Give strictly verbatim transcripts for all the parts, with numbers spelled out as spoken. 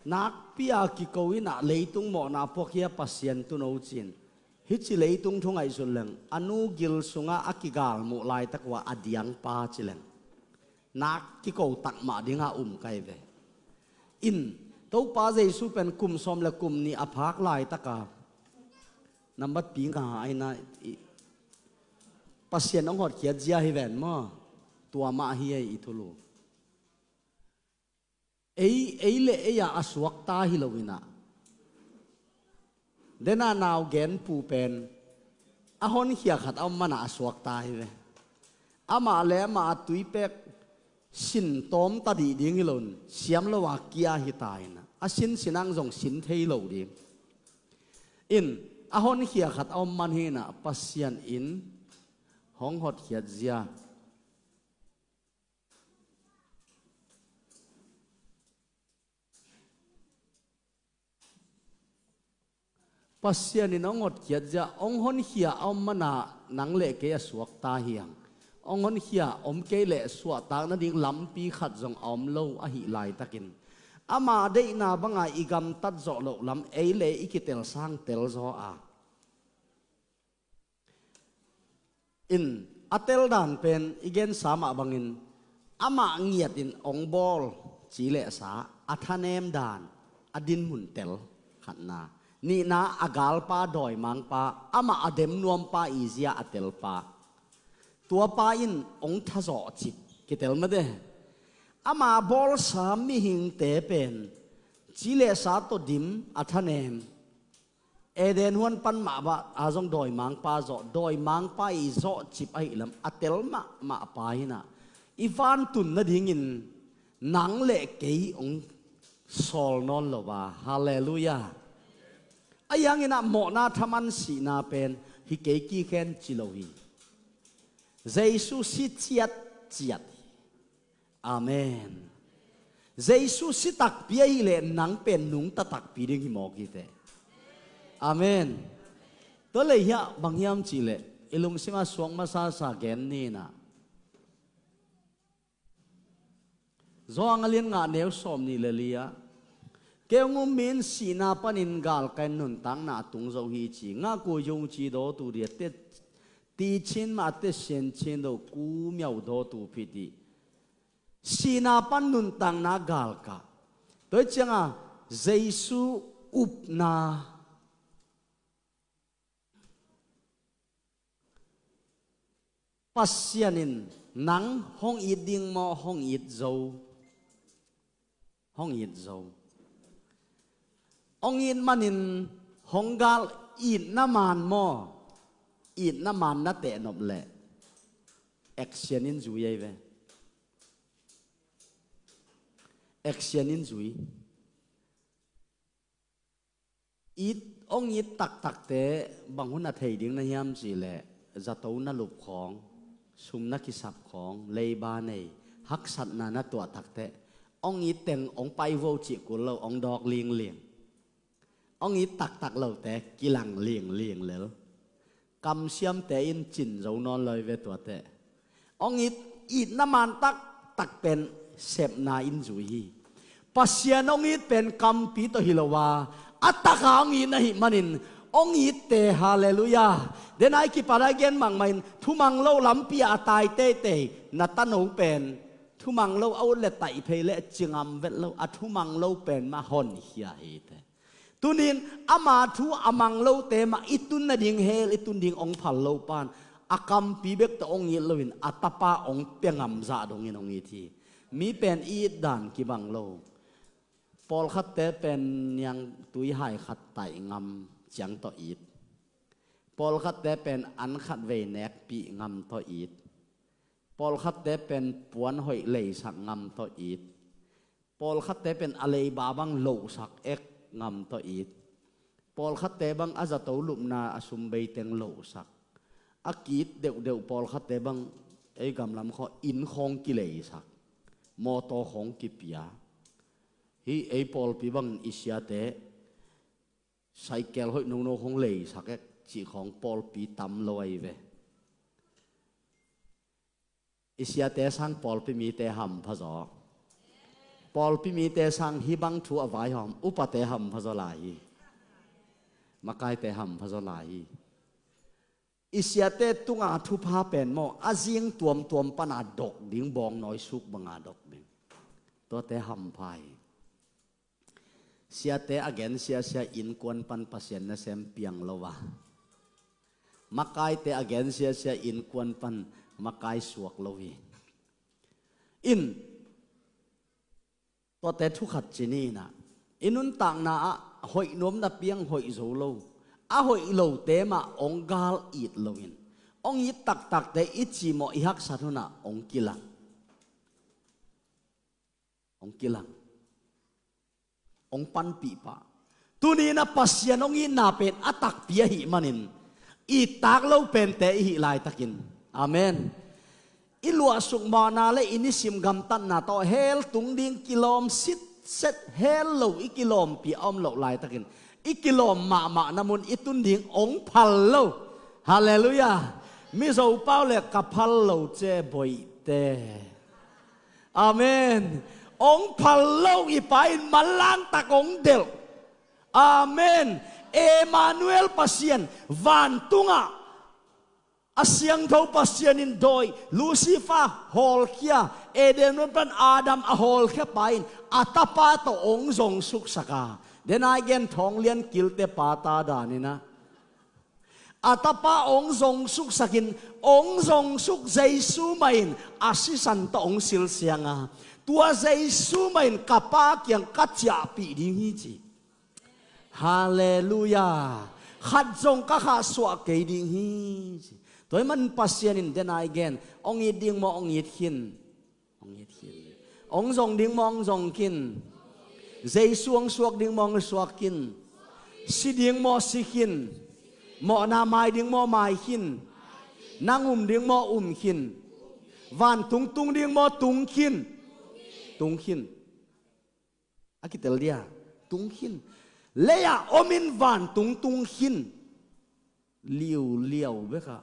Nakpi-a kiko in ah leitung mawhna puak hi a, Pasian tun o cin. Hih ci leitung thu ngaihsun leng, a nu gil sungah a kigalmuh laitak uh a a diangpa ci leng, nak kiko tak mah dingah um kai ve. In, Topa Jesu pen kum sawm le kum nih a phak laitaka nambat pi nga aina i, Pasian hong hotkhiat zia hi ven maw? Tua mah hi ei i thulu. Ei, ei le ei-ah a suakta hi lo inah, dena nau gen pu pen a honkhia khat a om manah a suakta hi ve. Amah le amah a tuipek sin tawm ta dih ding hi loin siam lo a kia hi ta inah, a sin sinang zong sin thei lo ding. In, a honkhia khat a om man hi inah Pasian in hong hotkhiat zia. Pasian in hong hotkhiat zia, hong honkhia a om mana nang le kei a suakta hi hang. Hong honkhia om kei leh suahtak nading lampi khat zong a om lo ahih laitakin, ama deihna banga i gamtat zawh loh lam ei le i kitel sang tel zaw a. In, a tel dan pen i gensa mah bangin, amah ngiatin hong bawl ci le sa, a thanem dan, a dinmun tel khatna. Nihna, a galpa dawimangpa, amah a dem nuampa i zia a telpa. Tuapa in hong thazawh cip kitel mate. Ama bawlsa mihingte pen ci le sa tawh dim, a thanem. Eden huan pan mah bah a zong dawimangpa zawh, dawimangpa i zawh cip ahih lam a tel mahmah pa hinah, i vantun nadingin nang le kei hong sawl nawn lo a. Halleluiah. A hianginah mawhna thaman sihna pen hi kei kikhen ci lo hi. Jesu si ciatciat hi. Amen. Jesu si takpi ahileh nang pen nungta takpi ding hi mawk hi teh. Amen. Tua lei hiah bang hiam cihleh i lungsima suak masasa gen ninah, Johan a lian nga neu sawm nih le li-ah, kei hong um in sihna panin galkai nuntakna a tung zo hi ci. Nga ku yung ci dawtu dia te ti chin ma te sian chin do ku miau dawtu phiti. Sihna pan nuntakna galkah. Tua hi cianga Jesu upna Pasian in nang hong it ding maw, hong it zo? Hong it zo. Hong it manin hong gal itna man maw? Itna man na tehnop leh action in zui ei ve. Action in zui. It, hong it taktakte bang hun a thei ding na hiam cihleh, zato na lup khawng, sum na kisap khawng, leiba nei, haksatna na tuah takteh, hong it teng hong pai vo cih kul lo, hong dawk lingling. Hong it taktak lote kilang lingling lel. Kamsiamte in cin zo nawn lo hi ve tuate. Hong it, itna man taktak pen sepna in zui hi. Pasian hong it pen kampi tawh hi lo a, a taka hong it na hih manin hong itte, halleluiah. Denai kipat a gen mahmah in thumang lo lampi a tai teitei na tano pen thumang lo a ut le taih phei le cingam vet lo, a thumang lo pen mah honkhia hi te. Tunin ama thu a mang lote mah i tun nading hell i tun ding hong phal lo pan, a kampi bek tawh hong it loin a tapa hong pia ngam zah dongin hong it hi. Mi pen i it dan kibang lo. Pawlkhatte pen niangtui hai khat taih ngam ciang tawh it. Pawlkhatte pen an khat vei nekpih ngam tawh it. Pawlkhatte pen puan hoih leisak ngam tawh it. Pawlkhatte pen a leiba bang lohsak ek ngam tawh it. Pawlkhatte bang a zato lupna a sum beiteng lohsak. A ki-it deuhdeuh pawlkhatte bang ei gamlam khawng inn khawng kileisak, mawtaw khawng kipia. Hih ei pawlpi bangin i siate cycle hoih nono khawng leisak ek cih khawng pawlpi tam lo ahi ve. I siate sang pawlpi mite hampha zaw. Pawlpi mite sang hih bang thu a vaihawm upate hampha zaw lai hi. Makaite hampha zaw lai hi. I siate tunga thupha pen maw, a zing tuamtuam pana dok ding, bawngnawi suk banga dok ding. Tuate hampha hi. Siate a gen siasia innkuan pan Pasian nasem piang lo a, makaite a gen siasia innkuan pan makai suak lo hi. In, tuate thu khat ci ni in ah, i nuntakna ah hoih nuam napi-in hoih zo lo, a hoih lote mah hong gal it loin, hong it taktakte i cimawh i haksat hunah hong kilang. Hong kilang. Hong panpih pah. Tuni in ah Pasian hong itna pen a takpi ahih manin, ittak lo pente i hih laitakin. Amen. I luahsuk mahna le i nisim gamtatna tawh hell tung ding kilawm sitset, hell lo i kilawmpih a om loh laitakin, i kilawm mahmahna mun i tun ding hong phal lo. Halleluiah. Mizo pau le ka phal lo ce boihte. Amen. Hong phal lo i Pa in manlangtak hong delh. Amen. Emmanuel Pasian, vantungah a siangtho Pasian in dawi, Lucifer hawlkhia, Eden huan pan Adam a hawlkhia pa in a tapa tawh hong zongsuksak a, den a i gen thawng lian kilte pa ta dan in ah, a tapa hong zongsuksakin, hong zongsuk Jesu mah in a sisan tawh hong silsiang a, tua Jesu mah in ka Pa kiang ka ciahpih ding hi ci. Halleluiah. Khat zong ka khahsuah kei ding hi ci. Tua ahih manin Pasian in den a i gen, hong it ding maw, hong it khin. Hong it khin. Hong zong ding maw, hong zong khin. Jesu hong suak ding maw, hong suak khin. Si ding maw, si khin. Mawhna mai ding maw, mai khin. Nang um ding maw, um khin. Vantung tung ding maw, tung khin. Tung khin. A kitel dia, tung khin. Lei-ah om in vantung tung khin. Liuliau bek a.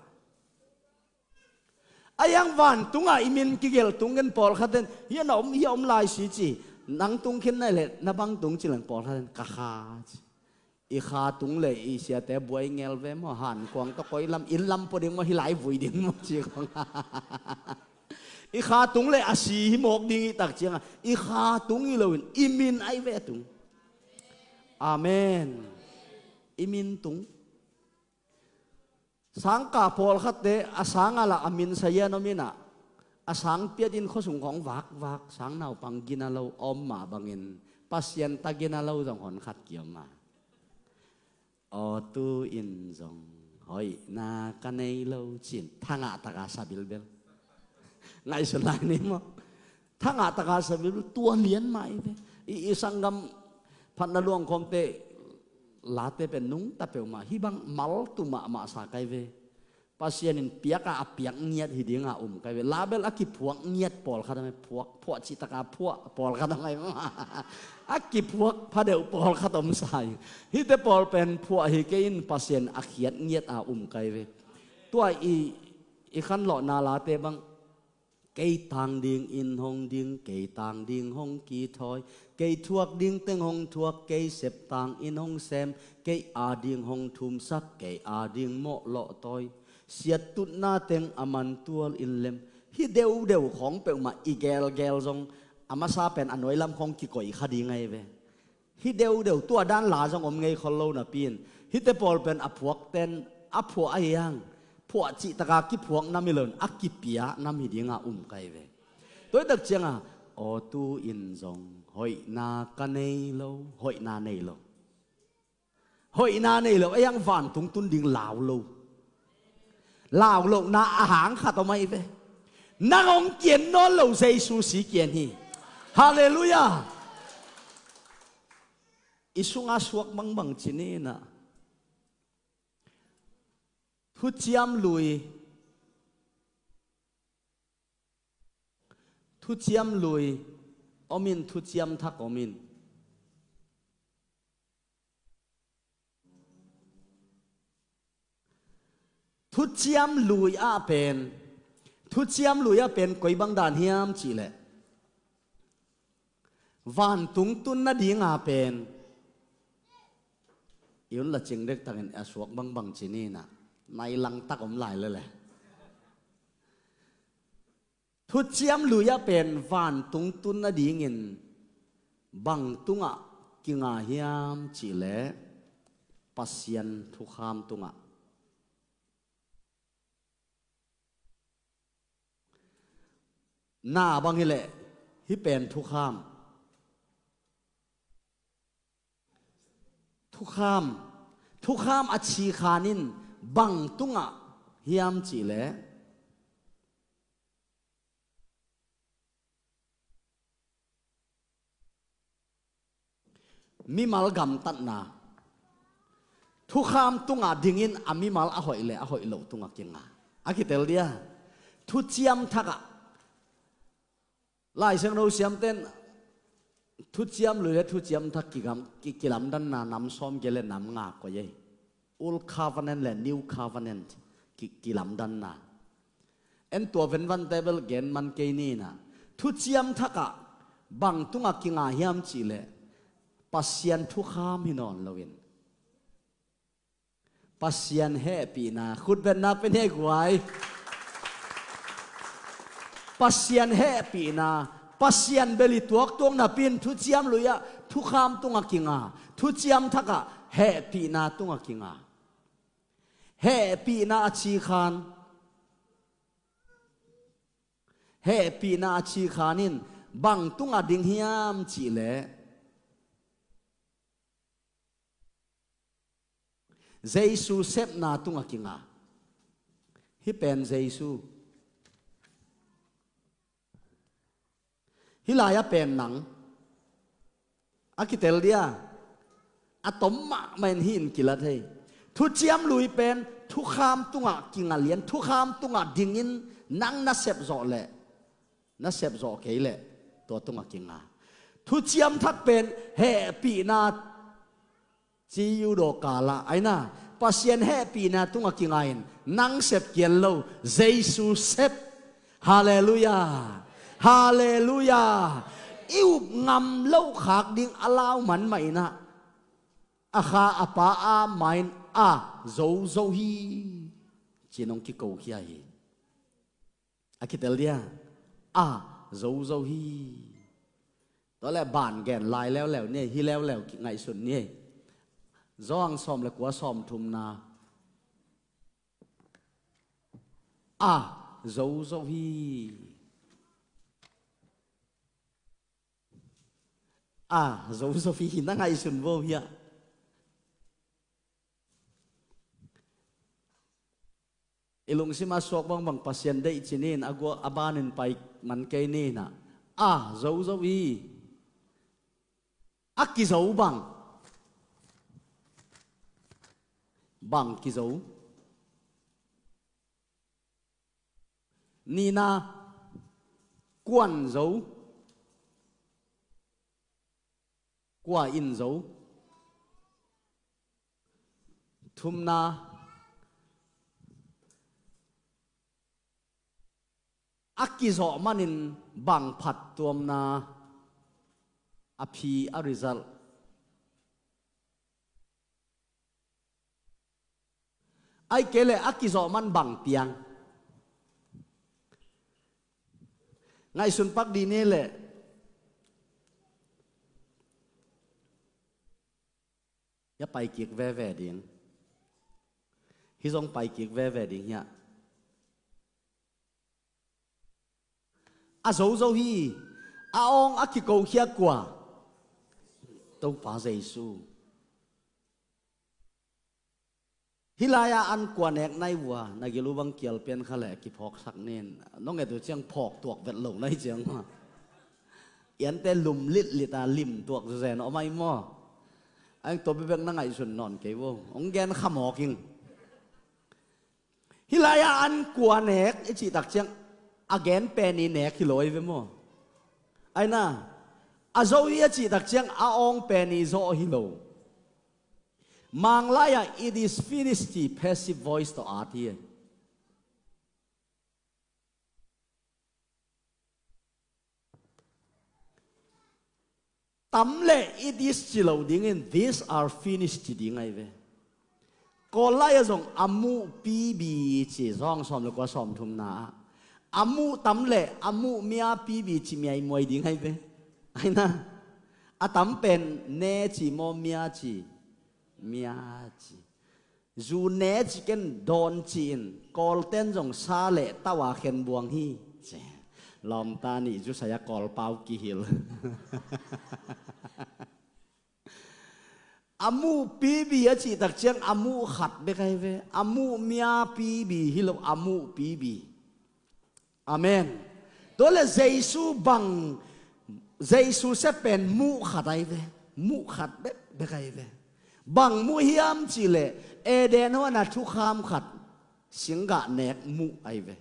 A iang vantungah i min kigelh tung gen pawlkhat in, hih a na om, hih a om lai si ci. Nang tung khin na hih leh, na bang tung ci leng pawlkhat in, ka kha ci. I kha tung leh i siate buai ngel ve maw, hankuang tawh koi lam, inn lam pua ding maw, hih lai vui ding maw ci khong. I kha tung leh a si hi mawk ding i tak ciangah, i kha tung hi loin, i min ahi ve tung. Amen. I min tung. Sangkah pawlkhatte a sang a lah a min sa hian om in ah, a sang piat in khuasung khawng vakvak, sang naupang gina lo a om mah bangin, Pasian ta gina lo zong hon khat kiom a. Aw tu in zong hoihna ka nei lo ci-in thangah taka sa bilbel. Ngaihsun lai ni maw? Thangah taka sa bilbel, tua lian mah i ve. I, i sanggam phatna luangkhawmte late pen nungta peuhmah, hih bang mal tu mahmah sa kai ve. Pasian in piak a, a piak ngiat hi dinga um kai ve. Label a kiphuak ngiat pawlkhat a mai, phuak, phuah cih taka phuah pawlkhat a mai. A kiphuak phadeuh pawlkhat om sa hi. Hihte pawl pen phuah hi kei in, Pasian a khiat ngiat a um kai ve. Tua i, i khanlawhna late bang, kei tang dingin hong ding, kei tang ding hong kithawi, kei thuak ding teng hong thuak, kei sep tangin hong sem, kei ading hong thumsak, kei ading mawh lawhtawi, siattutna teng a man tual in lem. Hih deudeu khawng peuhmah i gelgel zong, a masa pen a nuai lam khawng kikoih kha ding ahi ve. Hih deudeu tua dan la zong om ngei khol lo napi-in, hihte pawl pen a phuakten a phuah ahi hang, phuah cih taka kiphuak nam hi loin a kipia nam hi dinga um kai ve. Tua hi tak cianga, aw tu in zong hoihna ka nei lo, hoihna nei lo. Hoihna nei lo, ei ang vantung tun ding lau lo. Lau lohna a hang khat om ahi ve. Nang hong kian nawn lo, Jesu si kian hi. Halleluiah. I sunga suak bangbang ci ni in ah, thuciam lui, thuciam lui om in, thuciam thak om in. Thuciam lui ah pen, thuciam lui ah pen koi bang dan hiam cih leh, Vantung tun nadinga pen i un la cing dek takin a suak bangbang ci ni na, nai langtak om lai lele. Thuciam Lui ah pen vantung tun nadingin bang tungah kinga hiam cihleh Pasian thukham tungah. Na bang hileh hih pen thukham. Thukham, thukham a ci khan in bang tungah hiam cihleh mimal gamtatna, thukham tungah dingin a mimal a hoih le a hoih loh tungah kinga. A kitel dia, thuciam thakah, Lai Siangtho siamten Thuciam Lui le Thuciam Thak kigam, ki, kilamdanna nam sawm gei le nam nga koih ei. Old Covenant le New Covenant ki, kilamdanna. En tua venvante bel gen man kei ni na. Thuciam Thakah bang tungah kinga hiam cihleh Pasian thukham hi nawn loin Pasian hehpihna, khutbetna pen hei guai. Pasian hehpihna, Pasian bel i tuaktuak napi in Thuciam Lui ah thukham tungah kinga, Thuciam Thakah hehpihna tungah kinga. Hehpihna a ci khan, hehpihna a ci khan in bang tungah ding hiam cihleh Jesu sepna tungah kinga. Hih pen Jesu. Hih lai-ah pen nang. A kitel dia. A tom mahmah in hih in kilat hei. Thuciam Lui pen thukham tungah kinga lian, thukham tungah dingin nang na sep zawh leh, na sep zawh kei leh tua tungah kinga. Thuciam Thak pen hehpihna ci uh daw kala aina, Pasian hehpihna tungah kinga in, nang sep kian lo, Jesu sep. Halleluiah. Halleluiah. I up ngam loh khak ding a lau man mah inah, a kha a pa a main a zozo hi ci-in hong kikokhia hi. A kitel dia, a zozo hi. Tua leh ban gen lai leuleu ni ei, hi leuleu kingaihsun ni ei. Zawhang sawm le kua, sawm thumna. A zozo hi. A zozo hi, na ngaihsun vo hiah. I lungsim a suak bangbang Pasian deih ci ni in, a guak a banin pai man kei ni inah. A zozo hi. A kizo bang. Bang kizo. Nihna, kuan zo. Kua in zo. Thumna, a kizawh manin bang phattuamna, a phi, a result. Ahih kei leh a kizawh man bang piang. Ngaihsun pak dih ni leh, hia pai kik veve ding. Hih zong pai kik veve ding hiah. A zozo hi. A awng a kikokhia kua? Topa Jesu. Hih lai-ah an kua nek nai vua, na gil uh bang kial pian kha leh kiphawksak nin. Nong et uh ciang phawk tuak vet lo nai ciang. Iante lum litlit a lim tuak zuzen om ai maw? Aing tua bebek na ngaihsun nawn kei vo. Hong gen kha mawk ing. Hih lai-ah an kua nek i cih tak ciang a gen pen i nek hi lo ei ve maw? Aina, a zo hi a cih tak ciang a awng pen i zawh hi lo. Mang lai-ah it is finished hi, passive voice tawh at hi. Tam le it is ci lo dingin, these are finished ci ding ahi ve. Kawl lai-ah zong a muh pibi ci, Johan sawm le kua sawm thumna ah, a muh tam le a muh mia pibi ci miaimuai ding ahi ve. Aina, a tam pen ne ci maw, mia ci? Mia ci. Zu ne ci ken, dawn ci-in, Kawlten zong sa le tau a khen buang hi ci. Lawmta nih zu sai-a Kawlpau kihil. A muh pibi a cih tak ciang a muh khat bek ahi ve. A muh mia pibi hi lo, a muh pibi. Amen. Tua le Jesu bang, Jesu sep pen muh khat ahi ve. Muh khat bek bek ahi ve. Bang muh hiam cih leh Eden huan a thukham khat, singgah nek muh ahi ve.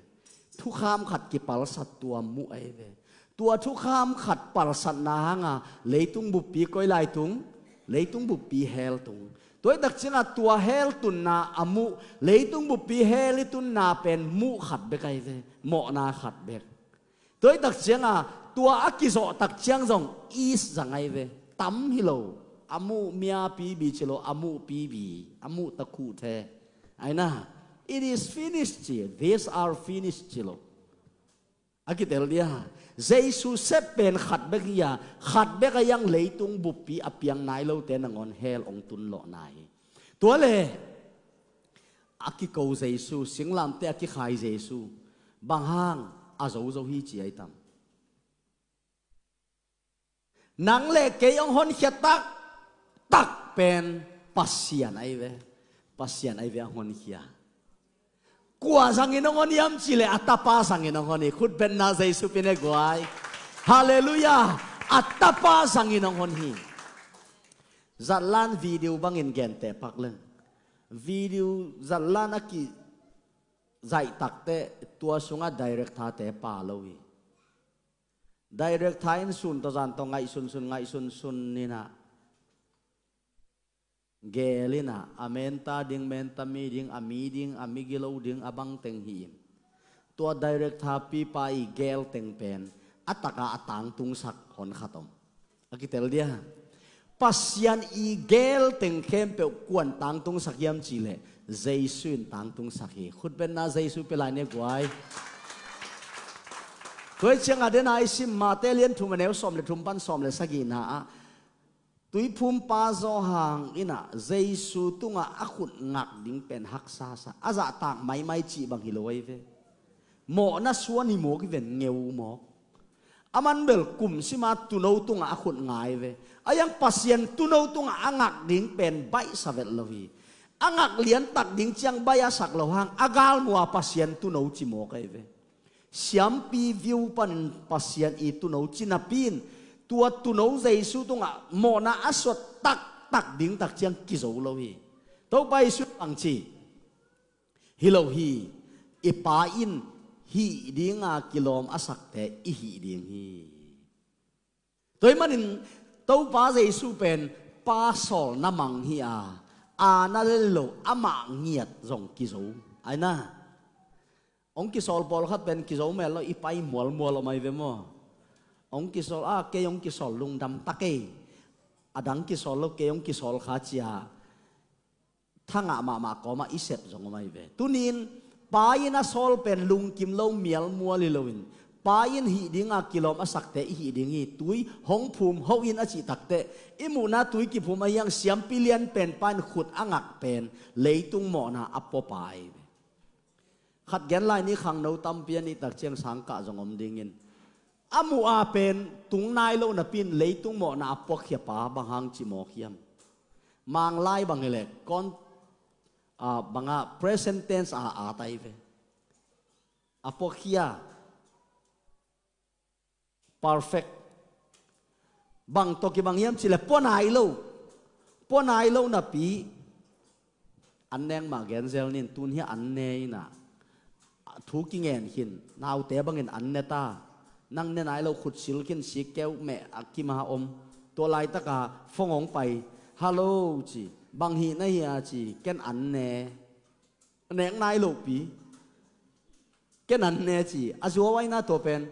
Thukham khat kipalsat, tua muh ahi ve. Tua thukham khat palsatna hanga leitung buppi koi lai tung? Leitung buppi hell tung. Tua hi tak cianga tua hell tunna a muh, leitung buppi hell i tunna pen muh khat bek ahi ve. Mawhna khat bek. Tua hi tak cianga tua a kizawh tak ciang zong is zang ahi ve. Tam hi lo. A muh mia pibi ci lo, a muh pibi, a muh takhuh the. Aina, it is finished ci, these are finished ci lo. A kitel dia, Jesu sep pen khat bek hi a, khat bek a, yang leitung buppi a piang nai lote nangawn hell hong tun lawhna hi. Tua le a kiko Jesu, singlamteh a kikhai Jesu, bang hang a zo zo hi ci ahi tam? Nang le kei hong honkhia taktak pen Pasian ahi ve. Pasian ahi ve a honkhia. Kua zangin hong hon hiam cih leh a Tapa zangin hong hon hi. Khutbetna Jesu pi ne guai. Halleluiah. A Tapa zangin hong hon hi. Zatlan video bangin genteh pak leng. Video zatlan a kizaih takteh tua sungah director-te pha lo hi. Director in sun tawh zan tawh ngaihsunsun, ngaihsunsun inah, geel inah, a menta ding menta mi ding, a mi ding, a migilo ding, a bangteng hi in. Tua director pipa i geel teng pen a taka a tangtungsak honkhat om. A kitel dia, Pasian i geel teng khempeuh kuan tangtungsak hiam cih leh Jesu in tangtungsak hi. Khutbetna Jesu pia lai ni guai. Tua hi cianga dena i sim Mate lian thum a neu sawm le thum pan sawm le sagihna ah, tuiphumpa Johan inah Jesu tungah a khut ngak ding pen haksa sa, a zahtak maimai cih bang hi lo ahi ve. Mawhna suan hi mawk hi ven, ngeu mawk. A man bel kum sima tuuno tungah a khut ngai ve. A yang Pasian tuuno tungah a ngak ding pen baihsa vet lo hi. A ngak liantak ding ciang baih a sak lo hang, a galmua Pasian tuuno ci mawk ahi ve. Siampi view panin Pasian i tuuno ci napi in, tua tuuno Jesu tungah mawhna a suat taktak ding tak ciang kizo lo hi. Topa Jesu bang ci? Hi lo hi, i Pa in hih dinga kilawm a sakte i hih ding hi. Tua hi manin Topa Jesu pen Pa sawlna mang hi a, aana lel lo, amah ngiat zong kizo. Aina, hong kisawl pawlkhat pen kizo mel lo, i pai mualmual om ahi ve maw? Hong kisawl a, kei hong kisawl lungdam ta kei. A dang kisawl lo, kei hong kisawl kha cia. Thangah mahmah kawmah i sep zong om ahi ve. Tunin Pa in a sawl pen lungkim lo, mialmual hi loin, Pa in hih dinga kilawm a sakte i hih ding hi. Tui hong phum hoh in a cih takteh, i muhna tui kiphum a hiang siampi lian pen pa in khut a ngak pen leitung mawhna a puapa ahi ve. Khat gen lai ni, khangno tampi a nih tak ciang sangkah zong om dingin, a muh a pen tung nai lo napi in leitung mawhna a puakkhiapa bang hang ci mawk hiam? Manglai bang hileh kon, a, banga present tense a, a tai ve. A puakkhia. Perfect. Bang tawh kibang hiam cileh pua nai lo. Pua nai lo napi, an neng mah genzel nin, tun hi an ne inah, thu kingen khin, naute bangin an ne ta. Nang ne nai lo, khutsil khin, sikkeu meh a kima om. Tua laitaka phone hong pai. Hallo ci. Bang hih na hia ci. Ken an ne. Nek nai lopi. Ken an ne ci. A zuau aina tua pen.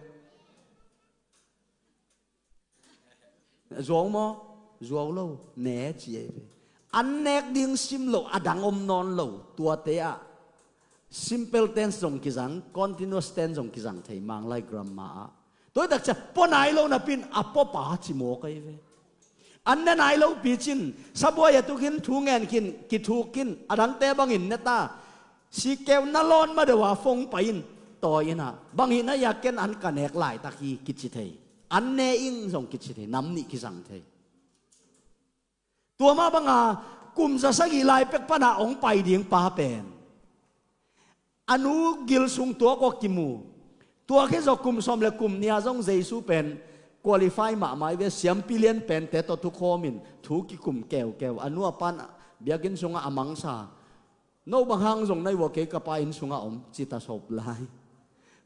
Zuau maw? Zuau lo, ne ci ei ve. An nek ding sim lo, a dang om nawn lo, tuate ah simple tense zong kizang, continuous tense zong kizang thei, Manglai grammar ah. Tua hi tak ciang pua nai lo napi in a puapa ci mawk ei ve. An ne nai lo pi cin, sabuai a tuk in, thu ngen kin, kithuk kin, a dangte bangin ne ta, sikeu na lawn ma deuh a fong pai in, tawi in ah, bang hih na hia, ken an ka nek laitak hi kici thei. An ne ing zong kici thei, nam nih kizang thei. Tua mah banga kum za sagih lai pek pana hong pai ding pa pen a nu gil sung tuak aw kimu. Tua khit zawh kum sawm le kum nih a zong Jesu pen qualify mahmah hi ve, siampi lian pente tawh thukhawmin thu kikum keukeu. A nu a pan biakinn sungah a mangsa. No bang hang zong na hi uh a, kei ka pa inn sungah om, ci ta sawp lai.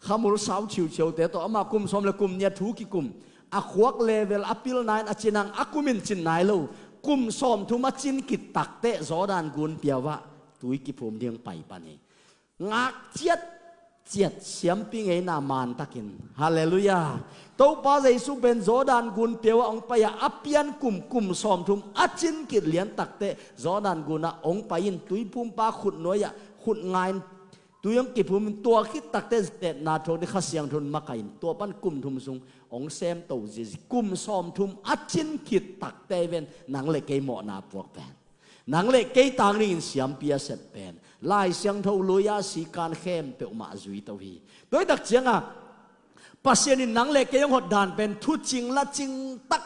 Khamul sau ciuciaute tawh amah kum sawm le kum nih a thu kikum. A khuak level a pilna in a cin hang a kum in cin nai lo. Kum sawmthum a cin khit takteh Jordan gun piau ah tui kiphum ding pai pan hi. Ngak ciatciat, siampi ngeina mantakin. Halleluiah. Topa Jesu pen Jordan gun piau ah hong pai a, a pian kum, kum sawmthum a cin khit lian takteh Jordan gun ah hong pai in, tuiphumpa khut nuai ah khut nga in tui hong kiphum in, tua khit takteh zetna thuak ding Kha Siangtho in makaih in, tua pan kum thum sung hong semto ziahziah. Kum sawmthum a cin khit takteh hi ven, nang le kei mawhna puak pen, nang le kei tang dingin siampi a sep pen, Lai Siangtho lui a sikan khempeuh mah zui to hi. Tua hi tak ciangah Pasian in nang le kei hong hot dan pen thucing lacing tak,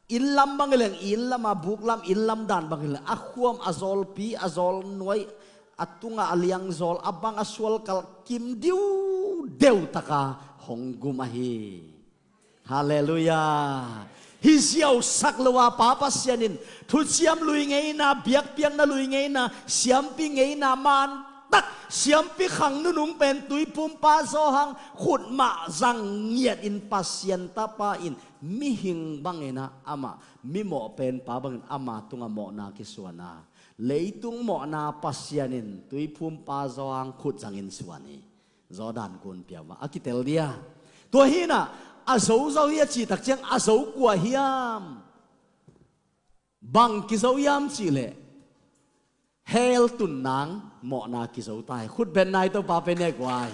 inn lam bang hi leng, inn lam a buk lam, inn lam dan bang hi leng, a khuam, a zawlpi, a zawlnuai, a tungah a liangzawl, a bang a sualkal kim diudeu taka hong gum ahi. Halleluiah. Hi ziausak lo a Pa Pasian in thuciam lui ngeina, biakpiakna lui ngeina, siampi ngeina mantak, siampi khang nunung pen tuiphumpa Johan khut mah zang ngiat in Pasian Tapa in mihing bangin ah amah, mimawh penpa bangin ama tungah mawhna kisuan a, leitung mawhna Pasian in tuiphumpa Johan khut zangin suan hi. Jordan gun piau mah a kitel dia. Tua hi in ah, a zo zo hi a cih tak ciang a zo kua hiam? Bang kizo hiam cih leh hell tun nang mawhna kizo ta hi. Khut beng nai, Topa pen ne guai.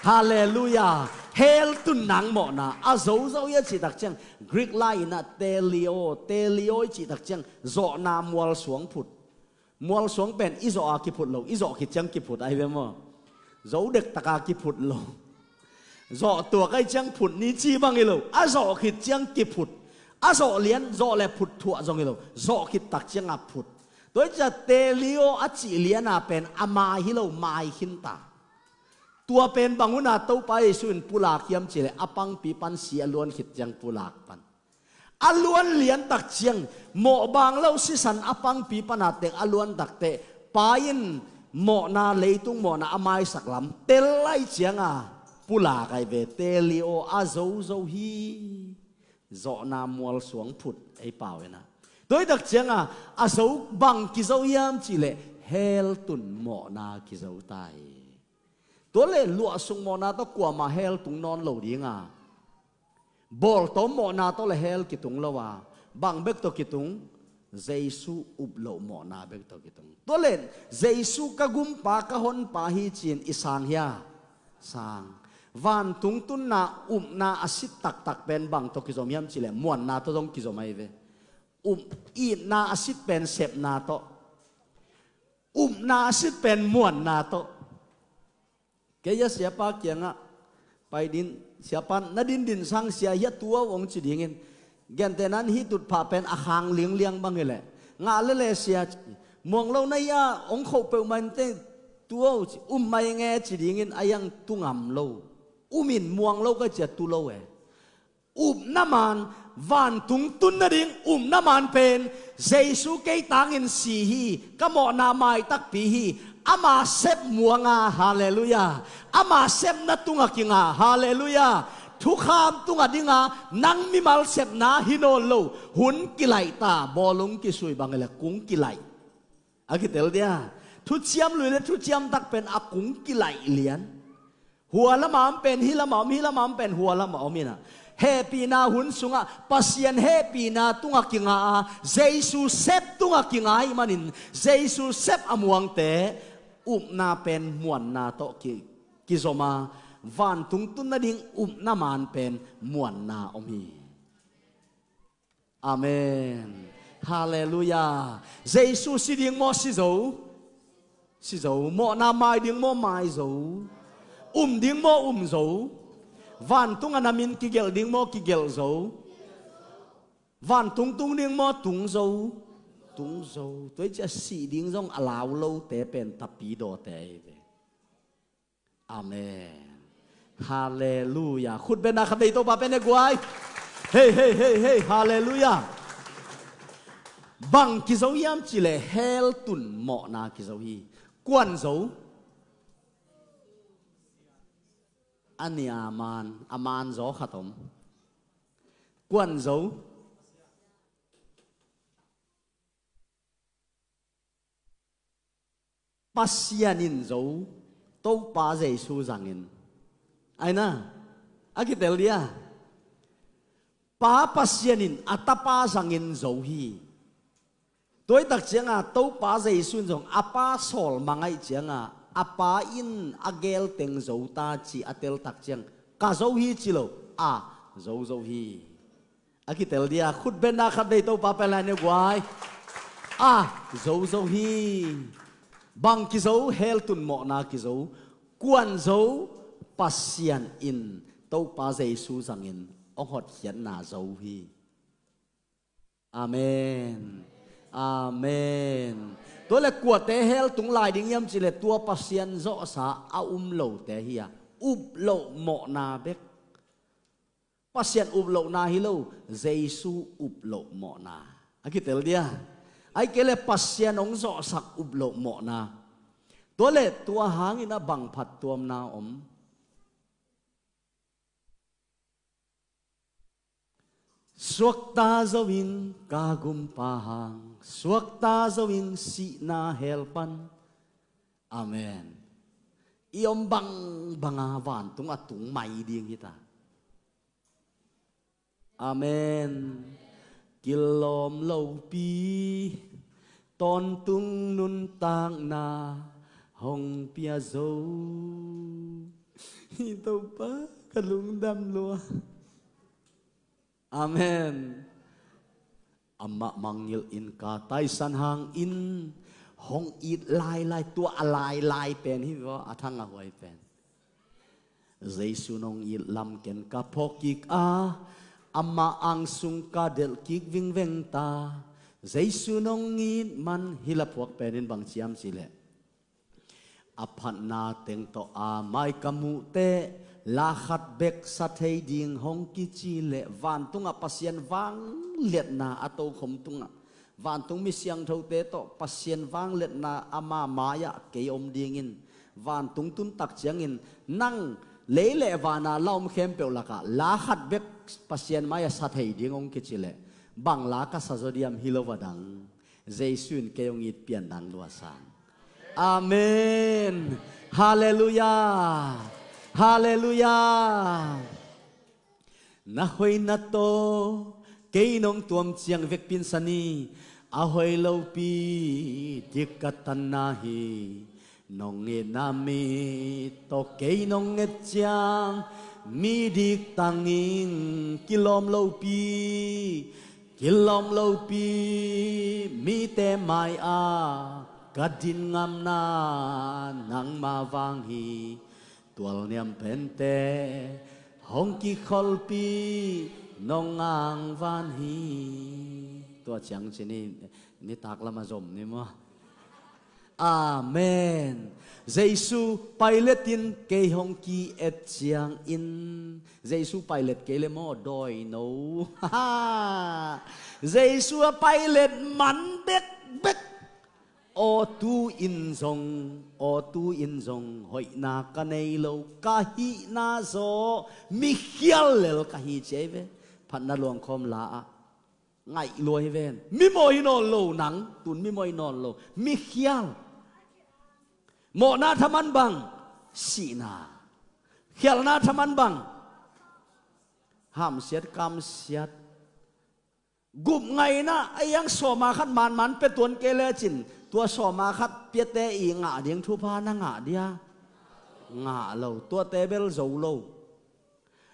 Halleluiah. Hell tun nang mawhna a zo zo hi a cih tak ciang Greek lai in ah teleo, teleo i cih tak ciang zawhna mualsuang phut. Mualsuang pen i zawh a kiphut lo, i zawh khit ciang kiphut ahi ve maw? Zo dek taka kiphut lo. Zawh tuak ahi ciang phut ni ci bang hi lo. A zawh khit ciang kiphut. A zawh lian, zawh le phut thuah zong hi lo. Zawh khit tak ciangah phut. Tua hi ciah teleo a cih liana pen a mai hi lo, mai khinta. Tua pen bang hun a Topa Jesu in pulak hiam cih leh a pangpi pan si a luan khit ciang pulak pan. A luan lian tak ciang, mawh bang lo sisan a pangpi pana teng a luan takteh, Pa in mawhna, leitung mawhna a maisak lam tel lai cianga pulak ahi ve, teleo a zozo hi. Zawhna mualsuang phut ei pau ina. Tua hi tak cianga a zo bang kizo hiam cih leh hell tun mawhna kizo ta hi. Tua le luahsuk mawhna tawh kuamah hell tung nawn lo dinga, bawltawm mawhna tawh le hell kitung lo a, bang bek tawh kitung? Jesu up loh mawhna bek tawh kitung. Tua le Jesu ka gumpa, ka honpa hi ci-in i sang hia? Sang. Vantung tunna upna a sit taktak pen bang tawh kizom hiam cih leh muanna tawh zong kizom ahi ve. Up, itna a sit pen sepna tawh. Upna a sit pen muanna tawh. Kei a siapa kiangah pai din, siapa na dindin sang sia hi a, tua uh hong ci dingin. Gentehna in hih tutphah pen a khang lingliang bang hi leh, ngah lele sia, muang lo na hi a, hong khoh peuhmah in teng, tua uh ci, um mai nge ci dingin a hiang tu ngam lo. Um in muang lo ka cia tu lo e. Upna man, vantung tun nading upna man pen Jesu kei tangin si hi, ka mawhna mai takpi hi. Ama sep muanga, halleluiah. Ama sepna tunga kinga, halleluiah. Thukham tunga dinga, nang mimal sepna hi nawn lo. Hun kilaih ta, bawlung kisui bang hi leh kung kilaih. A kitel dia. Thuciam lui le thuciam tak pen a kung kilaih lian. Hua lama om pen hih lama om, hih lama om pen hua lama om ina. Hehpihna hun sungah Pasian hehpihna tungah kinga a, Jesu sep tungah kinga ahih manin Jesu sep a muangte upna pen muanna tawh ki, kizom a, vantung tun nading upna maan pen muanna om hi. Amen. Halleluiah. Jesu si ding maw si zo? Si zo. Mawhna mai ding maw mai zo? Um ding maw um zo? Vantung a na min kigelh ding maw kigelh zo? Vantung tung ding maw tung zo? Tung zo. Tua hi ciah sih ding zong a lau lote pen tapidawte ahi ve. Amen. Halleluiah. Khut beng a khat vei Topa pen e guai. Hei, hei, hei, hei. Halleluiah. Bang kizo hiam cih leh hell tun mawhna kizo hi. Kuan zo? A nih a man, a man zaw khat om. Kuan zo? Pasian in zo, Topa Jesu zangin. Aina, a kitel dia. Pa Pasian in a Tapa zangin zo hi. Tua hi tak cianga Topa Jesu in zong a Pa sawl mah ngaih cianga a Pa in a gel teng zo ta ci a tel tak ciang ka zo hi ci lo, a zo zo hi. A kitel dia, khut beng a khat vei Topa pen lai ne guai. A zo zo hi. Bang kizo? Hell tun mawhna kizo. Kuan zo? Pasian in Topa Jesu zangin hong hotkhiatna zo hi. Amen. Amen. Tua le kuate hell tung lai ding hiam cih leh tua Pasian zawhsa a um lote hi a, up loh mawhna bek. Pasian up lohna hi lo, Jesu up loh mawhna. A kitel dia. Ahih kei leh Pasian hong zawhsak up loh mawhna. Tua le tua hangin a bang phattuamna om? Suakta zo in ka gumpa hang, suakta zo in sihna hell pan. Amen. I om bangbang a vantung a tung mai ding hi ta. Amen. Kilawm lopi, tawntung nuntakna hong pia zo. Hi Topa, ka lungdam lua. Amen. Amah mangngilh in ka taisan hangin hong it lailai, tua a lailai pen hi vaw, a thang a huai pen. Jesu nong it lam ken ka phawk kik a, amah ang sung ka delh kik vingveng ta. Jesu nong it man hi la phuak pen in bang ci hiam cih leh, a phatna teng tawh a mai ka muh teh, la khat bek sa thei ding hong kici leh, vantungah Pasian vangliatna a tokhom tungah, vantung mi siangthote tawh Pasian vangliatna ama mai-ah kei om dingin, vantung tun tak ciangin nang lei le vana la om khempeuh lakah la khat bek Pasian mai-ah sa thei ding hong kici leh, bang la ka sa zaw diam hi lo a dang, Jesu in kei hong it pian dang lua sang. Amen. Halleluiah. Halleluiah. Na hoihna tawh kei nong tuam ciang vekpi in sa ni, a hoih lopi dik ka tanna hi. Nong itna mi tawh kei nong et ciang, mi dik tangin kilawm lopi, kilawm lopi mite mai-ah ka din ngamna nangma vang hi. Tualniam pente hong kikholpi nong angvan hi. Tua ciang ci ni, nitak lam a zom ni maw? Amen. Jesu pilot in kei hong ki-et ciangin, Jesu pilot kei le maw, dawino. Jesu a pilot man bekbek. Aw tu in zong, aw tu in zong hoihna ka nei lo, ka hihna zaw mikhial lel ka hi ci ahi ve. Phatna luangkhawm la-ah ngaih lua hi ven. Mimaw hi nawn lo nang, tun mimaw hi nawn lo. Mikhial. Mawhna thaman bang? Sihna. Khialhna thaman bang? Hamsiat kamsiat. Gupngaihna a iang sawma khat manman pia tuan kei lecin, tua sawma khat piate i ngah ding thupha na ngah dia? Ngah lo, tuate bel zo lo.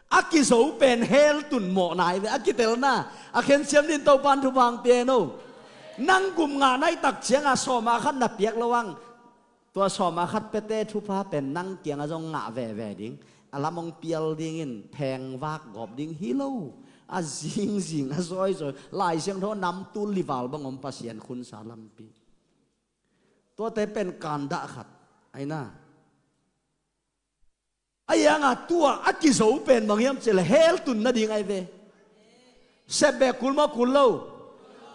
A kizo pen hell tun mawh nai ve, a kitelna, a khensiam din Topan thupha hong pia hen aw. Nang gupngah nai tak cianga sawma khat na piak lo ang. Tua sawma khat piate thupha pen nang kianga zong ngah veve ding. A lam hong pial dingin phengvak gawp ding hi lo. A zingzing, a zawizoi, Lai Siangtho namtul lival bang om Pasian khunsa lampi. Tuate pen kandah khat. Aina. A ianga tua a kizo pen bang hiam cih leh hell tun nading ai ve. Sep bek kul maw, kul lo?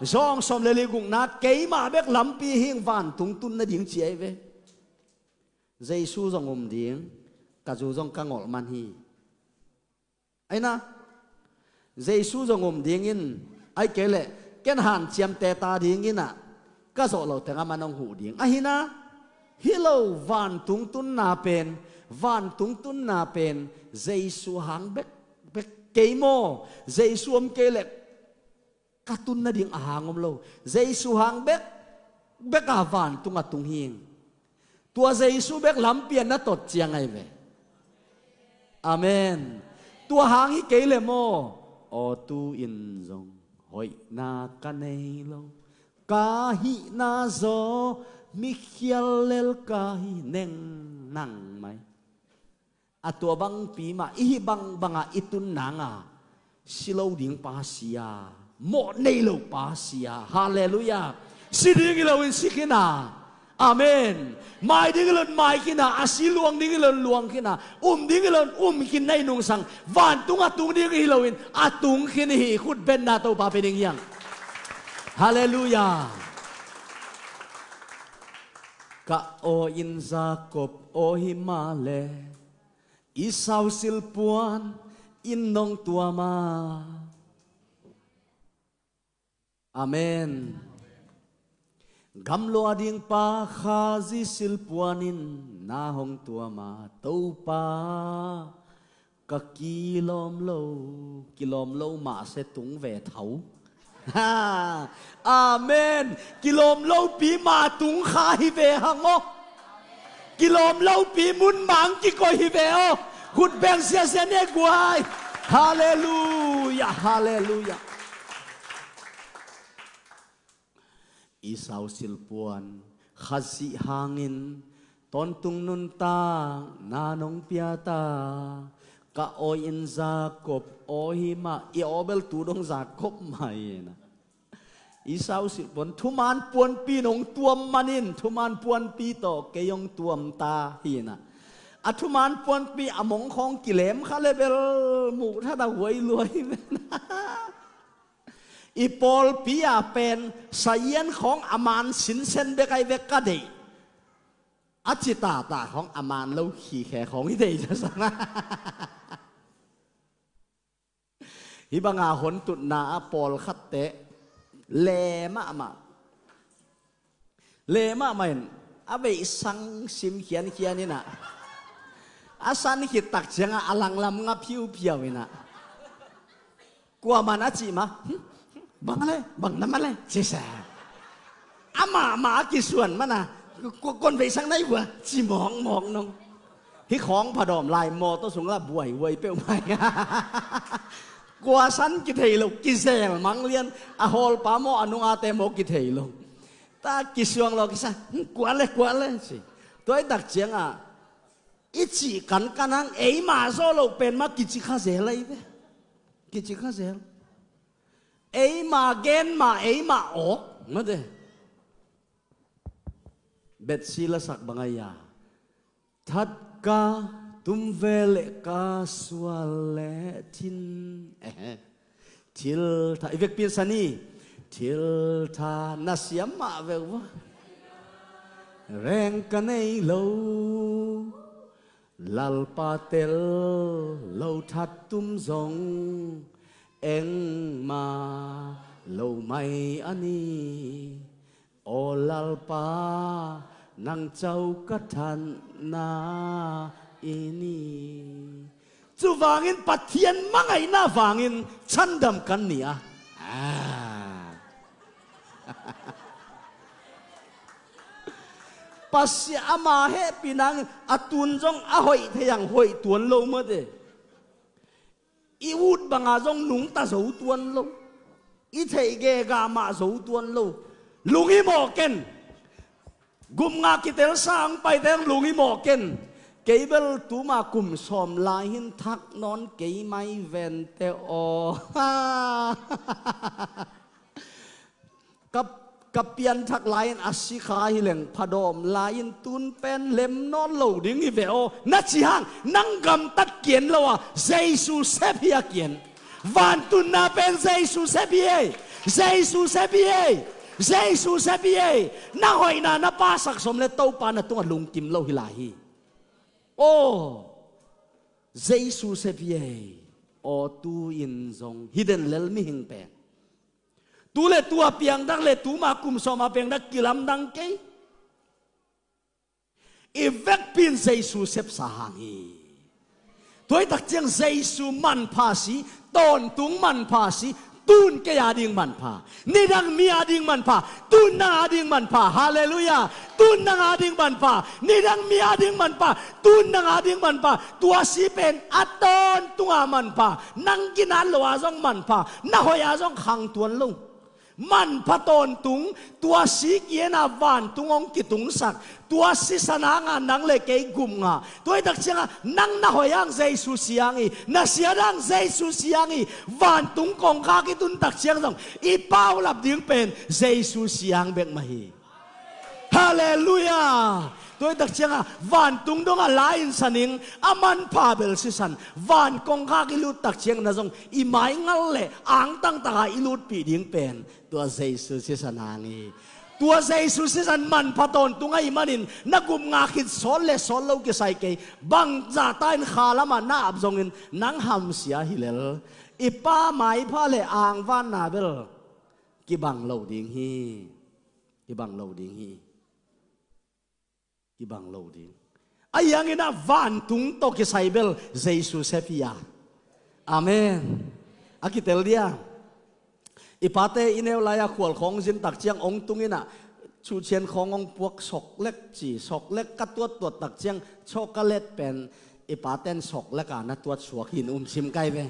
Zawng sawm le li gukna keimah bek lampi hing, vantung tun nading ci ai ve. Jesu zong um ding, ka zu zong ka ngolh man hi. Aina, Jesu zong um dingin, ai kei leh ken hanciamte ta dingin ah, ka zawh lo teng a man hong huh ding. Ahi na, hi lo, vantung tunna pen, vantung tunna pen Jesu hang bek, bek kei maw? Jesu om kei leh ka tun nading a hang om lo. Jesu hang bek, bek a vantung a tung hing. Tua Jesu bek lampi a na tot ciang ai ve. Amen. Tua hang hi kei le maw? Aw, tu-in zong hoihna ka nei lo. Ka hihna zaw mikhial lel ka hi neng nang mai. A tua bangpi mah i hih bangbangah i tun nanga, si lo ding pa sia, mawh nei lo pa sia. Halleluiah. Si ding hi loin si khin a. Amen. Mai ding hi loin mai khin a, a si luang ding hi loin luang khin a, um ding hi loin um khin na hi nungsang, vantung a tung ding hi loin a tung khin hi. Khut benna Topa pe ding hiang. Halleluiah. Ka aw in Jacob aw hi mah le, Esau silpuan in nong tuam a. Amen. Gamlua ding pa Khazih silpuan in na hong tuam a, Topa, ka kilawm lo, kilawm lo mah se tung ve tho. Ha! Amen. Kilawm lopi mah tung kha hi ve hang aw. Kilawm lopi mun mah kikoih hi ve aw. Khut beng siasia ne guai. Halleluiah, halleluiah. Esau silpuan Khazih hangin tawntung nuntak na nong pia ta. Ka aw in Jacob aw hi mah, i aw bel tu dong Jacob mah hi na. Esau silpuan thuman puanpi nong tuam manin thuman puanpi tawh kei hong tuam ta hi na. A thuman puanpi a mong khawng kilem kha le bel muh that a huai luai hi ve na. I pawlpi a pen sazian khawng a man sinsen bek ai ve ka deih. A ci tata khawng a man lo khikhe khawng i deih zasang a. Hih banga hon tutna a pawlkhatte le mahmah. Le mahmah in a veih sang sim khiankhian in ah, a san khit tak ciangah a langlam nga phiuphiau in ah, kuaman a cih mah, "Hm? Bang le, bang na mah le," ci sa. Amah mah a kisuan man a, "Ko, kon veih sang na hi vua," ci mawkmawk nong. Hih khawng phadawm lai mawtaw sung la buaihuai peuhmah. Kua san kithei lo, kizel mang lian, a hawlpa maw, a nungate maw kithei lo. Ta kisuang lo kisa, "Hm, kua le, kua le," ci. Tua i tak ciangah, i cih kankan ang, eima zaw lo pen mah kici kha zel ahi ve. Kici kha zel. Eima gen mah, eima awk mate. Betsi lasak bang ahi a. That ka tum ve leh ka sual leh thin. Ehe. Thil tha, i vekpi in sa ni. Thil tha na siam mah ve ua. Reng ka nei lo. Lalpa tel lo that tum zong engmah lo mai a ni. Aw Lalpa, nang co ka thatna i ni. Cuvangin Pathian mangaihna vangin chandam kan ni a. Ah. Pasian ama hehpih nangin a tun zong a hoih thei ang, hoih tuan lo mate. I ut banga zong nungta zo tuan lo. I theih gega mah zo tuan lo. Lunghimawh ken. Gupngak kitelsa ang paite ang lunghimawh ken. Kei bel tuma kum sawm lai hin thak nawn kei mai vente aw. Ka, ka pianthak lai-in a sikha hileng phadawm lai-in tun pen lem nawn lo ding hi ve aw. Na ci hang nang gamtat kian lo a, Jesu sep hi a kian. Vantunna pen Jesu sep hi ei. Jesu sep hi ei. Jesu sep hi ei. Na hoihna na pasak sawm le Topa na tungah lungkim lo hi lai hi. Aw, Jesu sep hi ei. Aw, tu-in zong hi den lel mihing pen. Tu le tua piangdang le tuma kum sawma piangdang kilamdang kei. I vekpi in Jesu sepsa hang hi. Tua hi takciang Jesu manpha si, tawntung manpha si, tun kei ading manpha, nidang mi ading manpha, tun nang ading manpha. Halleluiah. Tun nang ading manpha, nidang mi ading manpha, tun nang ading manpha. Tua si pen a tawntunga manpha. Nang ginat lo a zong manpha, na hoih a zong khang tuan lo. Manpha tawntung, tua si kian a vantung hong kitungsak, tua sisan hanga nang le kei gupngak. Tua hi takcianga nang na hoih hang Jesu si hang hi, na siat hang Jesu si hang hi. Vantung kongkhak i tun takciang zong i paulap ding pen Jesu si hang bek mah hi. Halleluiah. Tua hi takcianga vantung dongah la-in saning a manpha bel sisan, van kongkhak i lut takciang na zong i maingal le angtangtaka i lutpih ding pen tua Jesu sisan hang hi. Tua Jesu sisan manpha tawntung ahih manin na gupngak khit sawt le sawt lo kisai kei. Bangzahta in khalamah na ap zongin nang hamsia hi lel. I Pa maipha le angvanna bel kibang lo ding hi. Kibang lo ding hi. Kibang lo ding. Ahi hangin ah vantung tawh kisai bel Jesu sep hi a. Amen. A kitel dia. I pate i neu lai-a khual khawng zin takciang hong tung in ah, cuhcian khawng hong puak, soklek ci, soklek ka tuattuat takciang chocolate pen i paten soklek a na tuat suak hi in um sim kai ve.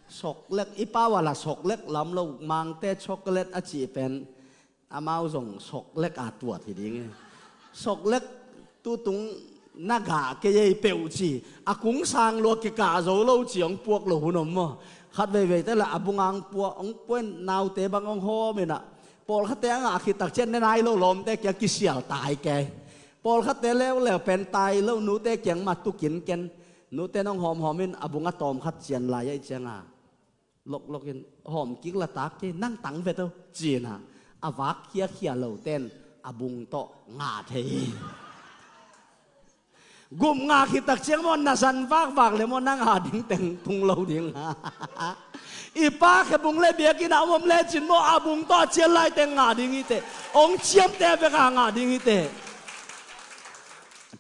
Soklek, i pa vala soklek lam lo, Mangte chocolate a cih pen amau zong soklek a tuat hi ding hi. Soklek tutung na gah kei ei peuh ci. A kung sang lua kikah zo lo ci hong puak lo hun om maw. Khat veivei te la a bung ang puak, hong puak in naute bang hong hawm in ah. Pawlkhatte a ngah khit takciang ne nai lo lawmte kiang kisial tai kei. Pawlkhatte leuleu pen tai lo, nute kiang mah tukin ken. Nute nong hawmhawm in a bung a tawm khat cian lai a i cianga loklok in hawm kik la tak kei, nang tang vet o, ci-in ah a vak khiakhia loten a bung tawh ngah thei hi. Gupngak khit takciang maw, na zan vakvak le maw, nang a ding teng tung lo ding. I pa khe bung le biakinn a om om lecin maw, a bung tawh a cian lai teng ngah ding hi teh. Hong ciamte vek a ngah ding hi teh.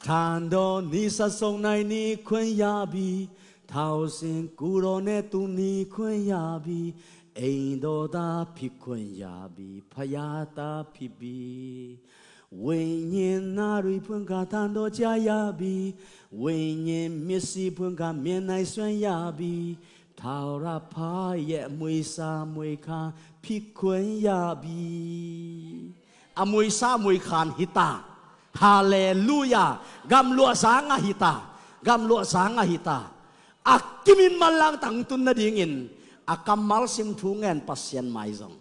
Than daw ni sa song nai ni khuen ya bi, thau sin ku daw ne tung ni khuen ya bi, ei daw da phi khuen ya bi, pha ya ta phi bi. ဝိညာဉ်နာရီဖွင့်ကတန်တော့ကြာရပြီ။ ဝိညာဉ်မျက်စိဖွင့်ကမျက်နှာစွမ်းရပြီ။ ထာဝရဘုရားရဲ့အမွေစားအမွေခံဖြစ်ခွင့်ရပြီ။ A muisa a muikhan hi ta. Halleluiah. Gamluah zanga hi ta. Gamluah zanga hi ta. A kimin manlang tangtun nadingin a kammal sim thu ngen Pasian mai zong.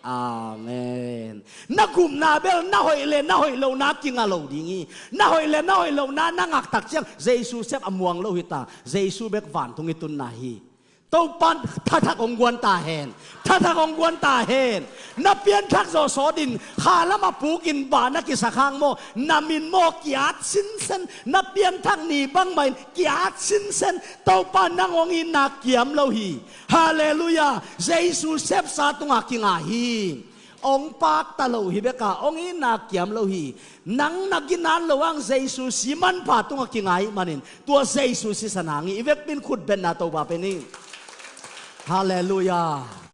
Amen. Na gupna bel na hoih le na hoih lohna kinga lo ding hi. Na hoih le na hoih lohna na ngak takciang Jesu sep a muang lo hi ta. Jesu bek vantung i tunna hi. Topan thathak hong guan ta hen. Thathak hong guan ta hen. Na pianthak zawh sawtin khalam a pukin bah na kisak hang maw, na min maw ki-at sinsen, na pianthak ni bangmahin ki-at sinsen. Topa nang hong itna kiam lo hi. Halleluiah. Jesu sepsa tunga kinga hi. Ong pakta lo hi bek a, ong itna kiam lo hi. Nang na gina'n lo ang Jesu si manpha tungah kinga ahih manin, tua Jesu sisan hang hi. I vekpi in khutbetna Topa pe ni. Halleluiah.